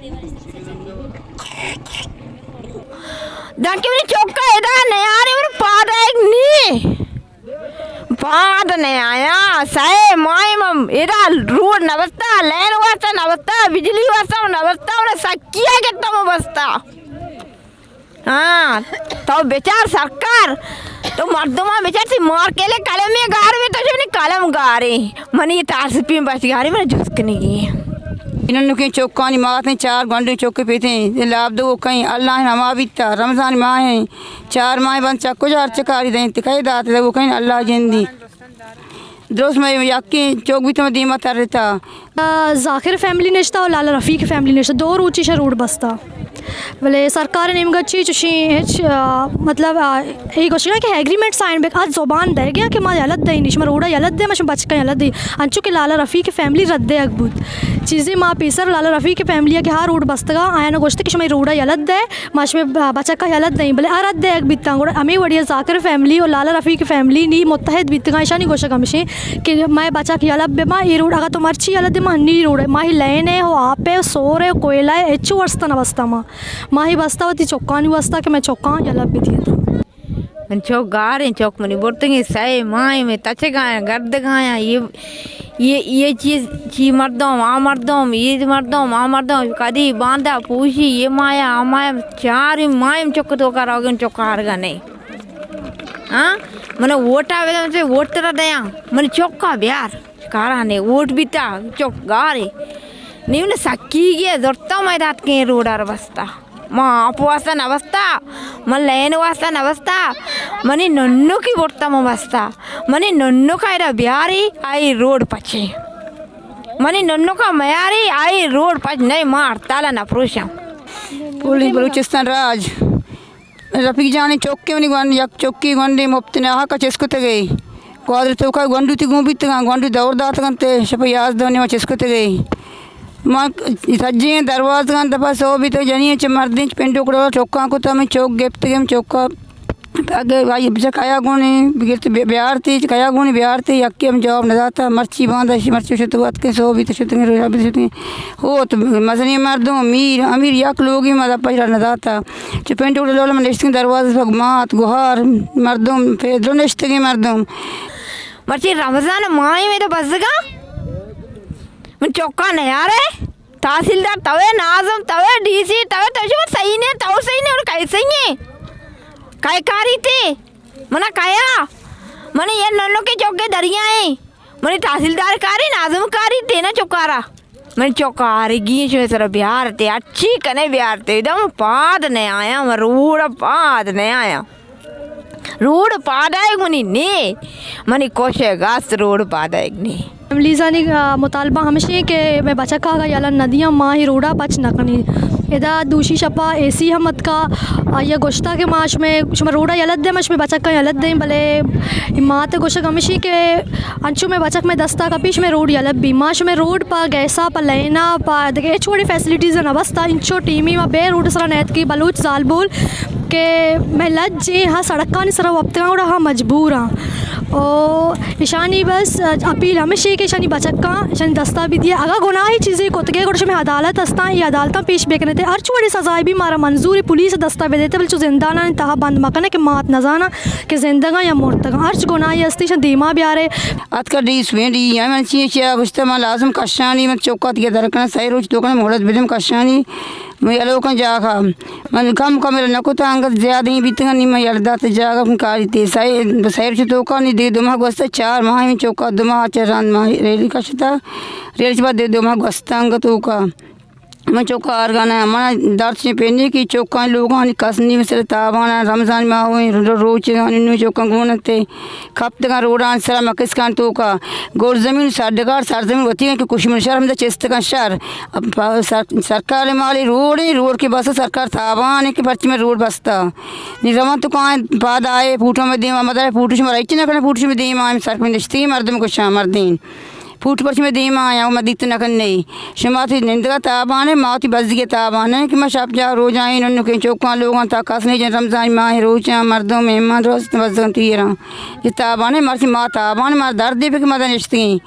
دانکہ منی چوکا ادا نیارے، من پاد آیگ نی۔ پاد نہ آیاں، سئے ماہ من ادا روڈ نہ بستا، لین واسطہ نہ بستا، بجلی واسطہ نہ بستا، اور سکیا گتا من بستا۔ ہاں، تو بچار سرکار، تو مردماں بچار، تی مار کیلے قلمے گار بی، تو چونی قلم گارے۔ منی تاسپی بچ گاری، من جست کنگی۔ انوں نوکیں چوکانی ماتیں، چار گونڈیں چوکے پیتیں، لاپ دو کئیں، اللہ ہما بیتا، رمضان ماہیں، چار ماہ بند چکو جار چکاری دیں، تکے دات دو کئیں، اللہ جندی۔ درست مئے یکیں چوک بیت، مئے دیما ترتا۔ آ، ذاکر فیملی نشتہ و لالا رفیق فیملی نشتہ، دو روچی شہ روڈ بستا۔ بلے سرکار نیمگا چی چوشیں ہچ، آ، مطلب، آ، اے گوشگا کہ ایگریمنٹ سائن بک، آ زبان دے گیا کہ ما یلت دئیں، شما روڈا یلت دے، ما شما بچکا یلت دئیں۔ انچو کہ لالا رفیق فیملی رد دیگ بوت۔ چیزے ما پیسر لالا رفیق فیملی کہ ہا روڈ بستگا، آیانا گوشت کہ شما روڈا یلت دے، ما شمئے ب-، بچکا یلہ دئیں، بلے آ رد دیگ بیتاں۔ گڑا ہمے وڑیا ذاکر فیملی و لالا رفیق فیملی نی متحد بیتگاں، اشانی گوشگ ہمشیں کہ مئے بچک یلہ بباں، اے روڈ اگاں تو مرچی یلہ دے، ما نی روڈ، ماہی لین ء و آپ ء و سور ء و کوئلہ ء ہچ واسطہ نہ بستاں ما۔ ماہی بستہ وتی چکانی واسطہ کہ مئے چکاں یلہ بدیتاں۔ من چک گاریں، چک منی برتگیں سئے ماہیں، من تچگایاں، گردگایاں، یہ یہ، یہ چیز، چی مردم، آ مردم، یہ مردم، آ مردم، کدی باندا پوشی، یہ مایا، آ مایا، چار ماہ چک تو کا روگن چک ہرگا نہیں۔ ہاں؟ من ووٹا بدم سے ووٹ ترا دیاں۔ من چکا بیار۔ کارا نے ووٹ بیتا، چک گارے۔ نیو نے سکی گیا، زرتا میں دات کے روڈا بستا۔ ما آپ واسطہ نہ بستا، من لین واسطہ نہ بستا، منی ننکی برتا من بستا، منی ننکا ایرا بیاری، آئی روڈ پچے، منی ننکا میاری، آئی روڈ پچ نہیں، ما ہڑتالا نہ پروشاں۔ پولیس بلوچستان راج، رفیق جانی چوکے منی گونڈ، یک چوکی گونڈے مفت نہ حق چسکتگے۔ گوادر توکا گونڈو تی گون بیتگاں، گونڈو دور داتگاں تے شپ یازدہ نیمہ چسکتگے۔ ما سجیں دروازگاں دپا سوبی تو جنی چہ مردیں چہ پنڈو کڑا چوکاں کتا، من چوک گپتگے، من چوکا اگہ آئی بچا کیا گونی بگرت بی-، بیارتی، کیا گونی بیارتی، یکی ہم جواب نہ داتا۔ مرچی باندا شی، مرچی شتو اتکیں، سوبی تو شتگیں، روشا بی شتگیں۔ ہو تو مزنی مردم، میر، امیر یک لوگی ما دپا نہ داتا۔ چہ پنڈو کڑا لولا من نشتگیں دروازہ پک مات، گوہار، مردم، پیدرو نشتگیں مردم۔ مرچی رمضان ماہیں میرے بزگا، من چوکا نیارے، تحصیلدار توے، ناظم توے، ڈی سی توے، تو شما صحیح نے، تو صحیح نے، اور کئی صحیح نے؟ کئی کاری تے؟ منا کیا؟ من یہ ننو کے چوکے دریا ہیں۔ منی تحصیلدار کاری، ناظم کاری، تینا چکارا۔ من چکارگی شو سر بیار تے، اچھی کنے بیار تے، دم پاد نے آیا، من روڑ پاد نے آیا۔ روڈ پادائگ منی نے، منی کوشگ است روڈ پادائگ نے۔ فیملیزانی، آ، مطالبہ ہمشی کہ مئے بچکا اگاں یلہ نہ دیاں، ما ہی روڈا پچ نہ کنی۔ ادا دوشی شپا اے سی ہم اتکا، آئیا گوشتا کہ ما شمے، شما روڈا یلہ دے، ما شمے بچکا یلہ دیں، بلے مات گوشگ ہمشی کہ انچو مئے بچک مئے دستا کپی، شمے روڈ یلہ بی۔ ما شمے روڈ پا گیسا، پا لینا، پا دگہ ہچ وڑی فیسلٹیز نہ بستا، انچو ٹیمی ما بے روڈ سرا نیتکی بلوچ زالبول کہ مئے لج ایں ہا سڑکانی سرا وپتگاں گڑا ہا مجبوراں۔ او اشانی بس اپیل ہمشی کہ اشانی بچکاں اشانی دستا بدیے۔ اگاں گناہی چیزے کتگے گڑا شمے عدالت ہستاں، اے عدالتاں پیش بکنتے۔ ہرچ وڑی سزائے بی مارا منظور، پولیس دستا بدیتے، بلے چو زندانانی تہا بند مکنے کہ مات نزاناں کہ زندگاں یا مرتگاں۔ ہرچ گناہی ہستی اشاں دیما بیارے۔ اتکا D S P D M چی چیا گوشتا، من لازم کشانی، من چوکا تیا درکناں، سئے روچ توکا مہلت بدم کشانی۔ من یلوکاں جاگہ، من کم کم یلہ نہ کتا، انگت زیادہ ہی بیتگاں، نی من یلہ دات جاگہ کن کاری تے۔ سئے، سئے روچ توکا نی دگہ دو ماہ گوستا، چار ماہ من چوکا، دو ماہ چہ رند ماہ ریلی کشتا، ریلی چہ بعد دگہ دو ماہ گوستا انگت توکا۔ من چوکا آرگا نہ، من درد چہ پینی کہ چوکاں لوگانی کس نی، مثل تابانا رمضان ماہ ہوئیں، رو-، روچگانی نو چوکاں گون انتے۔ کپتگاں روڈان سرا مکسکان توکا۔ گور زمین سرڈگار سرزمین وتی کہ کشمن شہر ہمدا چستگاں شہر۔ پ-، سر-، سرکار مالی روڈ ایں، روڈ کہ بس سرکار تابان ایں کہ پرچہ مئے روڈ بستا۔ نی روان تو کائیں پاد آئے، پوٹو مئے دیما مدار، پوٹو شما رائچ نہ کنے، پوٹو شما دیما آئے، سر پہ نشتی مردم کشاں مردین۔ پوٹو پرچہ مئے دیما آیا، ما دیت نہ کنے۔ شما تی نندگا تابانے، ما تی بزگی تابانے کہ ما شپ جا روجائیں، ننکیں چوکاں لوگاں تا کس نہیں جن رمضان ماہ روچاں مردم مہمان روز بزگاں تیراں۔ یہ تابانے، مرچی ما تابانے، ما درد دے پہ کہ ما دا نشتگیں۔